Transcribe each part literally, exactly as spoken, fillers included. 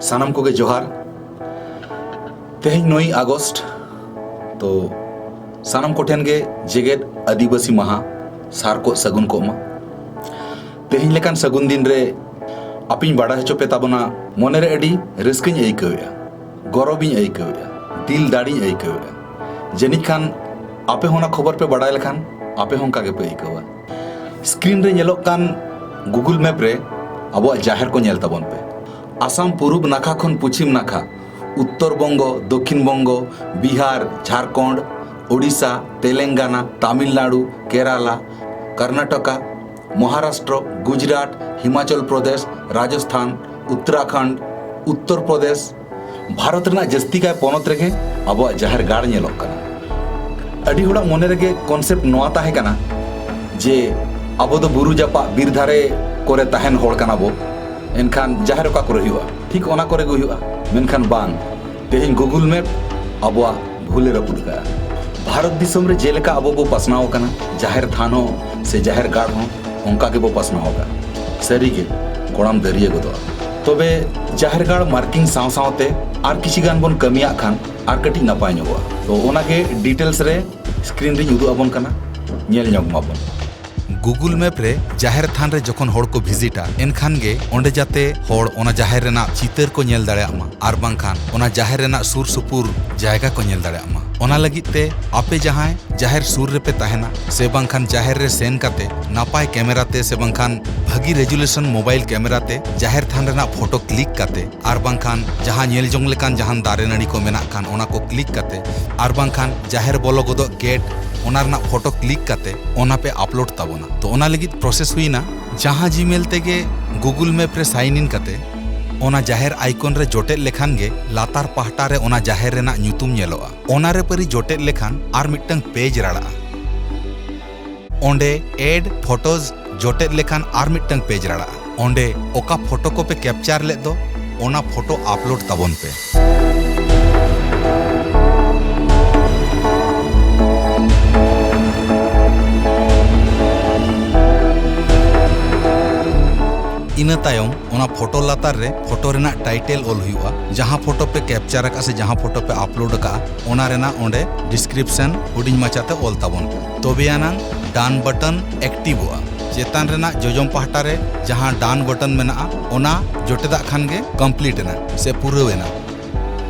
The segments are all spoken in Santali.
ᱥᱟᱱᱟᱢ ᱠᱚᱜᱮ ᱡᱚᱦᱟᱨ᱾ ᱛᱮᱦᱮᱧ ᱱᱚᱭ ᱟᱜᱚᱥᱴ, ᱛᱚ ᱥᱟᱱᱟᱢ ᱠᱚᱴᱷᱮᱱ ᱜᱮ ᱡᱮᱜᱮᱛ ᱟᱹᱫᱤᱵᱟᱹᱥᱤ ᱢᱟᱦᱟ ᱥᱟᱨ ᱠᱚ ᱥᱟᱹᱜᱩᱱ ᱠᱚᱜ ᱢᱟ᱾ ᱛᱮᱦᱮᱧ ᱞᱮᱠᱟᱱ ᱥᱟᱹᱜᱩᱱ ᱫᱤᱱ ᱨᱮ ᱟᱯᱮᱧ ᱵᱟᱲᱟᱭ ᱦᱚᱪᱚ ᱯᱮ ᱛᱟᱵᱚᱱᱟ, ᱢᱚᱱᱮᱨᱮ ᱟᱹᱰᱤ ᱨᱟᱹᱥᱠᱟᱹᱧ ᱟᱹᱭᱠᱟᱹᱣᱮᱫᱼᱟ, ᱜᱚᱨᱚᱵᱤᱧ ᱟᱹᱭᱠᱟᱹᱣᱮᱫᱼᱟ, ᱫᱤᱞ ᱫᱟᱲᱮᱧ ᱟᱹᱭᱠᱟᱹᱣᱮᱫᱼᱟ᱾ ᱡᱟᱹᱱᱤᱡ ᱠᱷᱟᱱ ᱟᱯᱮ ᱦᱚᱸ ᱚᱱᱟ ᱠᱷᱚᱵᱚᱨ ᱯᱮ ᱵᱟᱲᱟᱭ ᱞᱮᱠᱷᱟᱱ ᱟᱯᱮ ᱦᱚᱸ ᱚᱱᱠᱟ ᱜᱮᱯᱮ ᱟᱹᱭᱠᱟᱹᱣᱟ᱾ ᱥᱠᱨᱤᱱ ᱨᱮ ᱧᱮᱞᱚᱜ ᱠᱟᱱ ᱜᱩᱜᱩᱞ ᱢᱮᱯ ᱨᱮ ᱟᱵᱚᱣᱟᱜ ᱡᱟᱦᱮᱨ ᱠᱚ ᱧᱮᱞ ᱛᱟᱵᱚᱱ ᱯᱮ᱾ ᱟᱥᱟᱢ ᱯᱩᱨᱩᱵ ᱱᱟᱠᱷᱟ ᱠᱷᱚᱱ ᱯᱚᱪᱷᱤᱢ ᱱᱟᱠᱷᱟ, ᱩᱛᱛᱚᱨ ᱵᱚᱝᱜᱚ, ᱫᱚᱠᱠᱷᱤᱱ ᱵᱚᱝᱜᱚ, ᱵᱤᱦᱟᱨ, ᱡᱷᱟᱲᱠᱷᱚᱸᱰ, ᱳᱰᱤᱥᱟ, ᱛᱮᱞᱮᱝᱜᱟᱱᱟ, ᱛᱟᱢᱤᱞᱱᱟᱲᱩ, ᱠᱮᱨᱟᱞᱟ, ᱠᱚᱨᱱᱟᱴᱚᱠᱟ, ᱢᱚᱦᱟᱨᱟᱥᱴᱨᱚ, ᱜᱩᱡᱽᱨᱟᱴ, ᱦᱤᱢᱟᱪᱚᱞ ᱯᱨᱚᱫᱮᱥ, ᱨᱟᱡᱚᱥᱛᱷᱟᱱ, ᱩᱛᱛᱚᱨᱟᱠᱷᱚᱸᱰ, ᱩᱛᱛᱚᱨ ᱯᱨᱚᱫᱮᱥ, ᱵᱷᱟᱨᱚᱛ ᱨᱮᱱᱟᱜ ᱡᱟᱹᱥᱛᱤ ᱠᱟᱭ ᱯᱚᱱᱚᱛ ᱨᱮᱜᱮ ᱟᱵᱚᱣᱟᱜ ᱡᱟᱦᱮᱨ ᱜᱟᱲ ᱧᱮᱞᱚᱜ ᱠᱟᱱᱟ᱾ ᱟᱹᱰᱤ ᱦᱚᱲᱟᱜ ᱢᱚᱱᱮ ᱨᱮᱜᱮ ᱠᱚᱱᱥᱮᱯᱴ ᱱᱚᱣᱟ ᱛᱟᱦᱮᱸ ᱠᱟᱱᱟ ᱡᱮ ᱟᱵᱚ ᱫᱚ ᱵᱩᱨᱩ ᱡᱟᱯᱟᱜ ᱵᱤᱨ ᱫᱷᱟᱨᱮ ᱠᱚᱨᱮ ᱛᱟᱦᱮᱱ ᱦᱚᱲ ᱠᱟᱱᱟ ᱵᱚ, ᱮᱱᱠᱷᱟᱱ ᱡᱟᱦᱮᱨ ᱚᱠᱟ ᱠᱚᱨᱮ ᱦᱩᱭᱩᱜᱼᱟ? ᱴᱷᱤᱠ ᱚᱱᱟ ᱠᱚᱨᱮ ᱜᱮ ᱦᱩᱭᱩᱜᱼᱟ᱾ ᱢᱮᱱᱠᱷᱟᱱ ᱵᱟᱝ, ᱛᱮᱦᱮᱧ ᱜᱩᱜᱩᱞ ᱢᱮᱯ ᱟᱵᱚᱣᱟᱜ ᱵᱷᱩᱞᱮ ᱨᱟᱹᱯᱩᱫ ᱟᱠᱟᱫᱼᱟ᱾ ᱵᱷᱟᱨᱚᱛ ᱫᱤᱥᱚᱢ ᱨᱮ ᱡᱮᱞᱮᱠᱟ ᱟᱵᱚ ᱵᱚ ᱯᱟᱥᱱᱟᱣ ᱟᱠᱟᱱᱟ, ᱡᱟᱦᱮᱨ ᱛᱷᱟᱱ ᱦᱚᱸ ᱥᱮ ᱡᱟᱦᱮᱨ ᱜᱟᱲ ᱦᱚᱸ ᱚᱱᱠᱟ ᱜᱮᱵᱚ ᱯᱟᱥᱱᱟᱣ ᱟᱠᱟᱫᱼᱟ᱾ ᱥᱟᱹᱨᱤᱜᱮ ᱜᱚᱲᱟᱢ ᱫᱟᱹᱨᱭᱟᱹ ᱜᱚᱫᱚᱜᱼᱟ᱾ ᱛᱚᱵᱮ ᱡᱟᱦᱮᱨ ᱜᱟᱲ ᱢᱟᱨᱠᱤᱝ ᱥᱟᱶ ᱥᱟᱶᱛᱮ ᱟᱨ ᱠᱤᱪᱷᱤ ᱜᱟᱱ ᱵᱚᱱ ᱠᱟᱹᱢᱤᱭᱟᱜ ᱠᱷᱟᱱ ᱟᱨ ᱠᱟᱹᱴᱤᱡ ᱱᱟᱯᱟᱭ ᱧᱚᱜᱚᱜᱼᱟ᱾ ᱛᱚ ᱚᱱᱟᱜᱮ ᱰᱤᱴᱮᱞᱥ ᱨᱮ ᱥᱠᱨᱤᱱ ᱨᱤᱧ ᱩᱫᱩᱜ ᱟᱵᱚᱱ ᱠᱟᱱᱟ, ᱧᱮᱞ ᱧᱚᱜ ᱢᱟᱵᱚᱱ᱾ ᱜᱩᱜᱩᱞ ᱢᱮᱯ ᱨᱮ ᱡᱟᱦᱮᱨ ᱛᱷᱟᱱ ᱨᱮ ᱡᱚᱠᱷᱚᱱ ᱦᱚᱲ ᱠᱚ ᱵᱷᱤᱡᱤᱴᱟ, ᱮᱱᱠᱷᱟᱱ ᱜᱮ ᱚᱸᱰᱮ ᱡᱟᱛᱮ ᱦᱚᱲ ᱚᱱᱟ ᱡᱟᱦᱮᱨ ᱨᱮᱱᱟᱜ ᱪᱤᱛᱟᱹᱨ ᱠᱚ ᱧᱮᱞ ᱫᱟᱲᱮᱭᱟᱜ ᱢᱟ, ᱟᱨ ᱵᱟᱝᱠᱷᱟᱱ ᱚᱱᱟ ᱡᱟᱦᱮᱨ ᱨᱮᱱᱟᱜ ᱥᱩᱨ ᱥᱩᱯᱩᱨ ᱡᱟᱭᱜᱟ ᱠᱚ ᱧᱮᱞ ᱫᱟᱲᱮᱭᱟᱜ ᱢᱟ᱾ ᱚᱱᱟ ᱞᱟᱹᱜᱤᱫ ᱛᱮ ᱟᱯᱮ ᱡᱟᱦᱟᱸᱭ ᱡᱟᱦᱮᱨ ᱥᱩᱨ ᱨᱮᱯᱮ ᱛᱟᱦᱮᱱᱟ, ᱥᱮ ᱵᱟᱝᱠᱷᱟᱱ ᱡᱟᱦᱮᱨ ᱨᱮ ᱥᱮᱱ ᱠᱟᱛᱮ ᱱᱟᱯᱟᱭ ᱠᱮᱢᱮᱨᱟ ᱛᱮ ᱥᱮ ᱵᱟᱝᱠᱷᱟᱱ ᱵᱷᱟᱹᱜᱤ ᱨᱮᱡᱩᱞᱮᱥᱚᱱ ᱢᱳᱵᱟᱭᱤᱞ ᱠᱮᱢᱮᱨᱟ ᱛᱮ ᱡᱟᱦᱮᱨ ᱛᱷᱟᱱ ᱨᱮᱱᱟᱜ ᱯᱷᱳᱴᱳ ᱠᱞᱤᱠ ᱠᱟᱛᱮ, ᱟᱨ ᱵᱟᱝᱠᱷᱟᱱ ᱡᱟᱦᱟᱸ ᱧᱮᱞ ᱡᱚᱝ ᱞᱮᱠᱟᱱ ᱡᱟᱦᱟᱱ ᱫᱟᱨᱮ ᱱᱟᱹᱲᱤ ᱠᱚ ᱢᱮᱱᱟᱜ ᱠᱷᱟᱱ ᱚᱱᱟ ᱠᱚ ᱠᱞᱤᱠ ᱠᱟᱛᱮ, ᱟᱨ ᱵᱟᱝᱠᱷᱟᱱ ᱡᱟᱦᱮᱨ ᱵᱚᱞᱚ ᱜᱚᱫᱚᱜ ᱜᱮᱴ, ᱚᱱᱟ ᱨᱮᱱᱟᱜ ᱯᱷᱳᱴᱳ ᱠᱞᱤᱠ ᱠᱟᱛᱮ ᱚᱱᱟ ᱯᱮ ᱟᱯᱞᱳᱰ ᱛᱟᱵᱚᱱᱟ᱾ ᱛᱚ ᱚᱱᱟ ᱞᱟᱹᱜᱤᱫ ᱯᱨᱚᱥᱮᱥ ᱦᱩᱭᱱᱟ, ᱡᱟᱦᱟᱸ ᱡᱤᱢᱮᱞ ᱛᱮᱜᱮ ᱜᱩᱜᱩᱞ ᱢᱮᱯ ᱨᱮ ᱥᱟᱭᱤᱱ ᱤᱱ ᱠᱟᱛᱮ ᱚᱱᱟ ᱡᱟᱦᱮᱨ ᱟᱭᱠᱚᱱ ᱨᱮ ᱡᱚᱴᱮᱫ ᱞᱮᱠᱷᱟᱱ ᱜᱮ ᱞᱟᱛᱟᱨ ᱯᱟᱦᱴᱟ ᱨᱮ ᱚᱱᱟ ᱡᱟᱦᱮᱨ ᱨᱮᱱᱟᱜ ᱧᱩᱛᱩᱢ ᱧᱮᱞᱚᱜᱼᱟ᱾ ᱚᱱᱟ ᱨᱮ ᱯᱟᱹᱨᱤ ᱡᱚᱴᱮᱫ ᱞᱮᱠᱷᱟᱱ ᱟᱨ ᱢᱤᱫᱴᱟᱝ ᱯᱮᱡᱽ ᱨᱟᱲᱟᱜᱼᱟ᱾ ᱚᱸᱰᱮ ᱮᱰ ᱯᱷᱚᱴᱳᱡᱽ ᱡᱚᱴᱮᱫ ᱞᱮᱠᱷᱟᱱ ᱟᱨ ᱢᱤᱫᱴᱟᱝ ᱯᱮᱡᱽ ᱨᱟᱲᱟᱜᱼᱟ᱾ ᱚᱸᱰᱮ ᱚᱠᱟ ᱯᱷᱳᱴᱳ ᱠᱚᱯᱮ ᱠᱮᱯᱪᱟᱨ ᱞᱮᱫ ᱫᱚ, ᱚᱱᱟ ᱯᱷᱳᱴᱳ ᱟᱯᱞᱳᱰ ᱛᱟᱵᱚᱱ ᱯᱮ᱾ ᱤᱱᱟᱹ ᱛᱟᱭᱚᱢ ᱚᱱᱟ ᱯᱷᱳᱴᱳ ᱞᱟᱛᱟᱨ ᱨᱮ ᱯᱷᱳᱴᱳ ᱨᱮᱱᱟᱜ ᱴᱟᱭᱴᱮᱞ ᱚᱞ ᱦᱩᱭᱩᱜᱼᱟ᱾ ᱡᱟᱦᱟᱸ ᱯᱷᱳᱴᱳ ᱯᱮ ᱠᱮᱯᱪᱟᱨ ᱟᱠᱟᱫ ᱥᱮ ᱡᱟᱦᱟᱸ ᱯᱷᱳᱴᱳ ᱯᱮ ᱟᱯᱞᱳᱰ ᱟᱠᱟᱫᱼᱟ, ᱚᱱᱟ ᱨᱮᱱᱟᱜ ᱚᱸᱰᱮ ᱰᱤᱥᱠᱨᱤᱯᱥᱚᱱ ᱦᱩᱰᱤᱧ ᱢᱟᱪᱷᱟᱛᱮ ᱚᱞ ᱛᱟᱵᱚᱱ ᱯᱮ᱾ ᱛᱚᱵᱮ ᱟᱱᱟᱝ ᱰᱟᱱ ᱵᱟᱴᱚᱱ ᱮᱠᱴᱤᱵᱷᱚᱜᱼᱟ᱾ ᱪᱮᱛᱟᱱ ᱨᱮᱱᱟᱜ ᱡᱚᱡᱚᱢ ᱯᱟᱦᱴᱟ ᱨᱮ ᱡᱟᱦᱟᱸ ᱰᱟᱱ ᱵᱟᱴᱚᱱ ᱢᱮᱱᱟᱜᱼᱟ, ᱚᱱᱟ ᱡᱚᱴᱮᱫᱟᱜ ᱠᱷᱟᱱ ᱜᱮ ᱠᱚᱢᱯᱞᱤᱴ ᱮᱱᱟ ᱥᱮ ᱯᱩᱨᱟᱹᱣ ᱮᱱᱟ᱾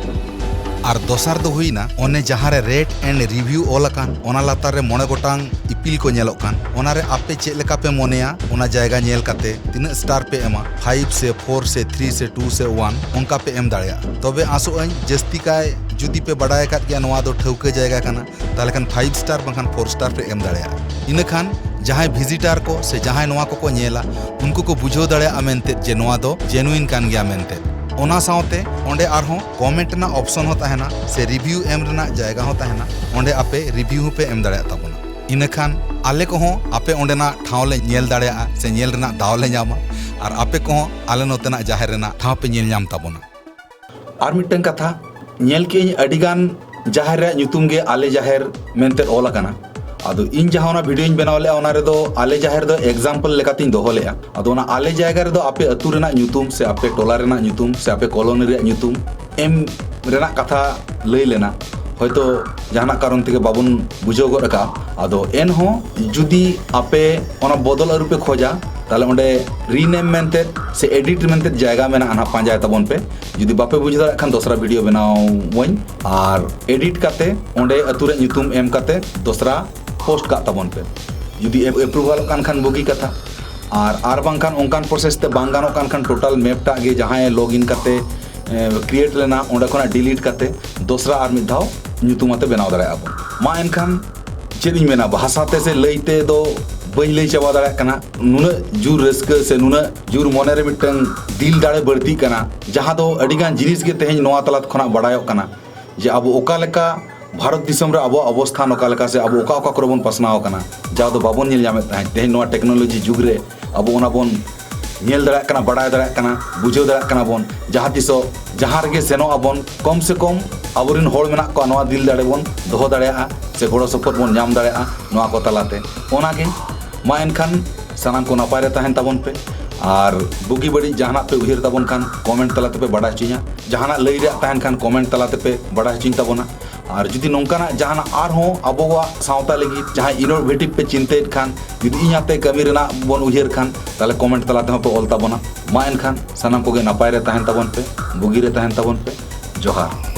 ᱟᱨ ᱫᱚᱥᱟᱨ ᱫᱚ ᱦᱩᱭᱱᱟ, ᱚᱱᱮ ᱡᱟᱦᱟᱸ ᱨᱮ rate and review ᱚᱞ ᱟᱠᱟᱱ, ᱚᱱᱟ ᱞᱟᱛᱟᱨ ᱨᱮ ᱢᱚᱬᱮ ᱜᱚᱴᱟᱝ ᱤᱯᱤᱞ ᱠᱚ ᱧᱮᱞᱚᱜ ᱠᱟᱱ, ᱚᱱᱟ ᱨᱮ ᱟᱯᱮ ᱪᱮᱫ ᱞᱮᱠᱟ ᱯᱮ ᱢᱚᱱᱮᱭᱟ, ᱚᱱᱟ ᱡᱟᱭᱜᱟ ᱧᱮᱞ ᱠᱟᱛᱮ ᱛᱤᱱᱟᱹᱜ ᱥᱴᱟᱨ ᱯᱮ ᱮᱢᱟ, ᱯᱷᱟᱭᱤᱵᱷ ᱥᱮ ᱯᱷᱳᱨ ᱥᱮ ᱛᱷᱨᱤ ᱥᱮ ᱴᱩ ᱥᱮ ᱳᱣᱟᱱ, ᱚᱱᱠᱟ ᱯᱮ ᱮᱢ ᱫᱟᱲᱮᱭᱟᱜᱼᱟ᱾ ᱛᱚᱵᱮ ᱟᱥᱚᱜ ᱟᱹᱧ, ᱡᱟᱹᱥᱛᱤ ᱠᱟᱭ ᱡᱩᱫᱤ ᱯᱮ ᱵᱟᱰᱟᱭ ᱟᱠᱟᱫ ᱜᱮᱭᱟ ᱱᱚᱣᱟ ᱫᱚ ᱴᱷᱟᱹᱣᱠᱟᱹ ᱡᱟᱭᱜᱟ ᱠᱟᱱᱟ, ᱛᱟᱦᱚᱞᱮ ᱠᱷᱟᱱ ᱯᱷᱟᱭᱤᱵᱷ ᱥᱴᱟᱨ ᱵᱟᱝᱠᱷᱟᱱ ᱯᱷᱳᱨ ᱥᱴᱟᱨ ᱯᱮ ᱮᱢ ᱫᱟᱲᱮᱭᱟᱜᱼᱟ᱾ ᱤᱱᱟᱹᱠᱷᱟᱱ ᱡᱟᱦᱟᱸᱭ ᱵᱷᱤᱡᱤᱴᱟᱨ ᱠᱚ ᱥᱮ ᱡᱟᱦᱟᱸᱭ ᱱᱚᱣᱟ ᱠᱚᱠᱚ ᱧᱮᱞᱟ, ᱩᱱᱠᱩ ᱠᱚ ᱵᱩᱡᱷᱟᱹᱣ ᱫᱟᱲᱮᱭᱟᱜᱼᱟ ᱢᱮᱱᱛᱮ ᱡᱮ ᱱᱚᱣᱟ ᱫᱚ ᱡᱮᱱᱩᱭᱤᱱ ᱠᱟᱱ ᱜᱮᱭᱟ ᱢᱮᱱᱛᱮ᱾ ᱚᱱᱟ ᱥᱟᱶᱛᱮ ᱚᱸᱰᱮ ᱟᱨᱦᱚᱸ ᱠᱚᱢᱮᱱᱴ ᱨᱮᱱᱟᱜ ᱚᱯᱥᱚᱱ ᱦᱚᱸ ᱛᱟᱦᱮᱱᱟ ᱥᱮ ᱨᱤᱵᱷᱤᱭᱩ ᱮᱢ ᱨᱮᱱᱟᱜ ᱡᱟᱭᱜᱟ ᱦᱚᱸ ᱛᱟᱦᱮᱱᱟ᱾ ᱚᱸᱰᱮ ᱟᱯᱮ ᱨᱤᱵᱷᱤᱭᱩ ᱦᱚᱸᱯᱮ ᱮᱢ ᱫᱟᱲᱮᱭᱟᱜ ᱛᱟᱵᱚᱱᱟ᱾ ᱤᱱᱟᱹᱠᱷᱟᱱ ᱟᱞᱮ ᱠᱚᱦᱚᱸ ᱟᱯᱮ ᱚᱸᱰᱮᱱᱟᱜ ᱴᱷᱟᱶ ᱞᱮ ᱧᱮᱞ ᱫᱟᱲᱮᱭᱟᱜᱼᱟ ᱥᱮ ᱧᱮᱞ ᱨᱮᱱᱟᱜ ᱫᱟᱣ ᱞᱮ ᱧᱟᱢᱟ, ᱟᱨ ᱟᱯᱮ ᱠᱚᱦᱚᱸ ᱟᱞᱮ ᱱᱚᱛᱮᱱᱟᱜ ᱡᱟᱦᱮᱨ ᱨᱮᱱᱟᱜ ᱴᱷᱟᱶ ᱯᱮ ᱧᱮᱞ ᱧᱟᱢ ᱛᱟᱵᱚᱱᱟ᱾ ᱟᱨ ᱢᱤᱫᱴᱟᱝ ᱠᱟᱛᱷᱟ, ᱧᱮᱞ ᱠᱮᱜ ᱟᱹᱧ ᱟᱹᱰᱤᱜᱟᱱ ᱡᱟᱦᱮᱨ ᱨᱮᱭᱟᱜ ᱧᱩᱛᱩᱢ ᱜᱮ ᱟᱞᱮ ᱡᱟᱦᱮᱨ ᱢᱮᱱᱛᱮ ᱚᱞ ᱟᱠᱟᱱᱟ᱾ ᱟᱫᱚ ᱤᱧ ᱡᱟᱦᱟᱸ ᱚᱱᱟ ᱵᱷᱤᱰᱤᱭᱳᱧ ᱵᱮᱱᱟᱣ ᱞᱮᱜᱼᱟ, ᱚᱱᱟ ᱨᱮᱫᱚ ᱟᱞᱮ ᱡᱟᱦᱮᱨ ᱫᱚ ᱮᱠᱡᱟᱢᱯᱚᱞ ᱞᱮᱠᱟᱛᱤᱧ ᱫᱚᱦᱚ ᱞᱮᱜᱼᱟ᱾ ᱟᱫᱚ ᱚᱱᱟ ᱟᱞᱮ ᱡᱟᱭᱜᱟ ᱨᱮᱫᱚ ᱟᱯᱮ ᱟᱹᱛᱩ ᱨᱮᱱᱟᱜ ᱧᱩᱛᱩᱢ ᱥᱮ ᱟᱯᱮ ᱴᱚᱞᱟ ᱨᱮᱱᱟᱜ ᱧᱩᱛᱩᱢ ᱥᱮ ᱟᱯᱮ ᱠᱚᱞᱚᱱᱤ ᱨᱮᱭᱟᱜ ᱧᱩᱛᱩᱢ ᱮᱢ ᱨᱮᱱᱟᱜ ᱠᱟᱛᱷᱟ ᱞᱟᱹᱭ ᱞᱮᱱᱟ, ᱦᱚᱭᱛᱳ ᱡᱟᱦᱟᱱᱟᱜ ᱠᱟᱨᱚᱱ ᱛᱮᱜᱮ ᱵᱟᱵᱚᱱ ᱵᱩᱡᱷᱟᱹᱣ ᱜᱚᱫ ᱟᱠᱟᱫᱼᱟ᱾ ᱟᱫᱚ ᱮᱱᱦᱚᱸ ᱡᱩᱫᱤ ᱟᱯᱮ ᱚᱱᱟ ᱵᱚᱫᱚᱞ ᱟᱹᱨᱩ ᱯᱮ ᱠᱷᱚᱡᱟ, ᱛᱟᱦᱞᱮ ᱚᱸᱰᱮ ᱨᱤᱱᱮᱢ ᱢᱮᱱᱛᱮ ᱥᱮ ᱮᱰᱤᱴ ᱢᱮᱱᱛᱮ ᱡᱟᱭᱜᱟ ᱢᱮᱱᱟᱜᱼᱟ, ᱱᱟᱦᱟᱜ ᱯᱟᱸᱡᱟᱭ ᱛᱟᱵᱚᱱ ᱯᱮ᱾ ᱡᱩᱫᱤ ᱵᱟᱯᱮ ᱵᱩᱡᱷᱟᱹᱣ ᱫᱟᱲᱮᱭᱟᱜ ᱠᱷᱟᱱ ᱫᱚᱥᱨᱟ ᱵᱷᱤᱰᱤᱭᱳ ᱵᱮᱱᱟᱣᱟᱹᱧ, ᱟᱨ ᱮᱰᱤᱴ ᱠᱟᱛᱮ ᱚᱸᱰᱮ ᱟᱹᱛᱩ ᱨᱮᱭᱟᱜ ᱧᱩᱛᱩᱢ ᱮᱢ ᱠᱟᱛᱮ ᱫᱚᱥᱨᱟ ᱯᱳᱥᱴ ᱠᱟᱜ ᱛᱟᱵᱚᱱ ᱯᱮ᱾ ᱡᱩᱫᱤ ᱮᱯᱨᱩᱵᱷᱟᱞᱚᱜ ᱠᱟᱱ ᱠᱷᱟᱱ ᱵᱩᱜᱤ ᱠᱟᱛᱷᱟ, ᱟᱨ ᱟᱨ ᱵᱟᱝᱠᱷᱟᱱ ᱚᱱᱠᱟᱱ ᱯᱨᱚᱥᱮᱥ ᱛᱮ ᱵᱟᱝ ᱜᱟᱱᱚᱜ ᱠᱟᱱ ᱠᱷᱟᱱ ᱴᱳᱴᱟᱞ ᱢᱮᱯ ᱴᱟᱜ ᱜᱮ ᱡᱟᱦᱟᱸᱭ ᱞᱚᱜ ᱤᱱ ᱠᱟᱛᱮ ᱠᱨᱤᱭᱮᱴ ᱞᱮᱱᱟ, ᱚᱸᱰᱮ ᱠᱷᱚᱱᱟᱜ ᱰᱤᱞᱤᱴ ᱠᱟᱛᱮ ᱫᱚᱥᱨᱟ ᱟᱨ ᱢᱤᱫ ᱫᱷᱟᱣ ᱧᱩᱛᱩᱢ ᱟᱛᱮ ᱵᱮᱱᱟᱣ ᱫᱟᱲᱮᱭᱟᱜᱼᱟ ᱵᱚᱱ᱾ ᱢᱟ ᱮᱱᱠᱷᱟᱱ ᱪᱮᱫ ᱤᱧ ᱢᱮᱱᱟ, ᱵᱷᱟᱥᱟ ᱛᱮ ᱥᱮ ᱞᱟᱹᱭ ᱛᱮ ᱫᱚ ᱵᱟᱹᱧ ᱞᱟᱹᱭ ᱪᱟᱵᱟ ᱫᱟᱲᱮᱭᱟᱜ ᱠᱟᱱᱟ᱾ ᱱᱩᱱᱟᱹᱜ ᱡᱳᱨ ᱨᱟᱹᱥᱠᱟᱹ ᱥᱮ ᱱᱩᱱᱟᱹᱜ ᱡᱳᱨ ᱢᱚᱱᱮᱨᱮ ᱢᱤᱫᱴᱟᱝ ᱫᱤᱞ ᱫᱟᱲᱮ ᱵᱟᱹᱲᱛᱤᱜ ᱠᱟᱱᱟ, ᱡᱟᱦᱟᱸ ᱫᱚ ᱟᱹᱰᱤᱜᱟᱱ ᱡᱤᱱᱤᱥ ᱜᱮ ᱛᱮᱦᱮᱧ ᱱᱚᱣᱟ ᱛᱟᱞᱟ ᱠᱷᱚᱱᱟᱜ ᱵᱟᱲᱟᱭᱚᱜ ᱠᱟᱱᱟ ᱡᱮ ᱟᱵᱚ ᱚᱠᱟ ᱞᱮᱠᱟ ᱵᱷᱟᱨᱚᱛ ᱫᱤᱥᱚᱢ ᱨᱮ ᱟᱵᱚᱣᱟᱜ ᱚᱵᱚᱥᱛᱷᱟᱱ ᱚᱠᱟ ᱞᱮᱠᱟ ᱥᱮ ᱟᱵᱚ ᱚᱠᱟ ᱚᱠᱟ ᱠᱚᱨᱮ ᱵᱚᱱ ᱯᱟᱥᱱᱟᱣ ᱟᱠᱟᱱᱟ, ᱡᱟᱦᱟᱸ ᱫᱚ ᱵᱟᱵᱚᱱ ᱧᱮᱞ ᱧᱟᱢᱮᱫ ᱛᱟᱦᱮᱸᱫ᱾ ᱛᱮᱦᱮᱧ ᱱᱚᱣᱟ ᱴᱮᱠᱱᱳᱞᱚᱡᱤ ᱡᱩᱜᱽ ᱨᱮ ᱟᱵᱚ ᱚᱱᱟ ᱵᱚᱱ ᱧᱮᱞ ᱫᱟᱲᱮᱭᱟᱜ ᱠᱟᱱᱟ, ᱵᱟᱲᱟᱭ ᱫᱟᱲᱮᱭᱟᱜ ᱠᱟᱱᱟ, ᱵᱩᱡᱷᱟᱹᱣ ᱫᱟᱲᱮᱭᱟᱜ ᱠᱟᱱᱟ ᱵᱚᱱ᱾ ᱡᱟᱦᱟᱸ ᱛᱤᱥᱚᱜ ᱡᱟᱦᱟᱸ ᱨᱮᱜᱮ ᱥᱮᱱᱚᱜ ᱟᱵᱚᱱ, ᱠᱚᱢ ᱥᱮ ᱠᱚᱢ ᱟᱵᱚᱨᱮᱱ ᱦᱚᱲ ᱢᱮᱱᱟᱜ ᱠᱚᱣᱟ, ᱱᱚᱣᱟ ᱫᱤᱞ ᱫᱟᱲᱮ ᱵᱚᱱ ᱫᱚᱦᱚ ᱫᱟᱲᱮᱭᱟᱜᱼᱟ ᱥᱮ ᱜᱚᱲᱚ ᱥᱚᱯᱚᱦᱚᱫ ᱵᱚᱱ ᱧᱟᱢ ᱫᱟᱲᱮᱭᱟᱜᱼᱟ ᱱᱚᱣᱟ ᱠᱚ ᱛᱟᱞᱟᱛᱮ᱾ ᱚᱱᱟᱜᱮ, ᱢᱟ ᱮᱱᱠᱷᱟᱱ ᱥᱟᱱᱟᱢ ᱠᱚ ᱱᱟᱯᱟᱭ ᱨᱮ ᱛᱟᱦᱮᱱ ᱛᱟᱵᱚᱱ ᱯᱮ᱾ ᱟᱨ ᱵᱩᱜᱤ ᱵᱟᱹᱲᱤᱡ ᱡᱟᱦᱟᱱᱟᱜ ᱯᱮ ᱩᱭᱦᱟᱹᱨ ᱛᱟᱵᱚᱱ ᱠᱷᱟᱱ ᱠᱚᱢᱮᱱᱴ ᱛᱟᱞᱟ ᱛᱮᱯᱮ ᱵᱟᱰᱟᱭ ᱦᱚᱪᱚᱧᱟ᱾ ᱡᱟᱦᱟᱱᱟᱜ ᱞᱟᱹᱭ ᱨᱮᱭᱟᱜ ᱛᱟᱦᱮᱱ ᱠᱷᱟᱱ ᱠᱚᱢᱮᱱᱴ ᱛᱟᱞᱟ ᱛᱮᱯᱮ ᱵᱟᱰᱟᱭ ᱦᱚᱪᱚᱧ ᱛᱟᱵᱚᱱᱟ᱾ ᱟᱨ ᱡᱩᱫᱤ ᱱᱚᱝᱠᱟᱱᱟᱜ ᱡᱟᱦᱟᱱᱟᱜ ᱟᱨᱦᱚᱸ ᱟᱵᱚᱣᱟᱜ ᱥᱟᱶᱛᱟ ᱞᱟᱹᱜᱤᱫ ᱡᱟᱦᱟᱸ ᱤᱱᱳᱵᱷᱮᱴᱤᱵᱷ ᱯᱮ ᱪᱤᱱᱛᱟᱹᱭᱮᱫ ᱠᱷᱟᱱ, ᱡᱩᱫᱤ ᱤᱧ ᱟᱛᱮ ᱠᱟᱹᱢᱤ ᱨᱮᱱᱟᱜ ᱵᱚᱱ ᱩᱭᱦᱟᱹᱨ ᱠᱷᱟᱱ, ᱛᱟᱦᱚᱞᱮ ᱠᱚᱢᱮᱱᱴ ᱛᱟᱞᱟ ᱛᱮᱦᱚᱸ ᱯᱮ ᱚᱞ ᱛᱟᱵᱚᱱᱟ᱾ ᱢᱟ ᱮᱱᱠᱷᱟᱱ ᱥᱟᱱᱟᱢ ᱠᱚᱜᱮ ᱱᱟᱯᱟᱭ ᱨᱮ ᱛᱟᱦᱮᱱ ᱛᱟᱵᱚᱱ ᱯᱮ, ᱵᱩᱜᱤ ᱨᱮ ᱛᱟᱦᱮᱱ ᱛᱟᱵᱚᱱ ᱯᱮ᱾ ᱡᱚᱦᱟᱨ᱾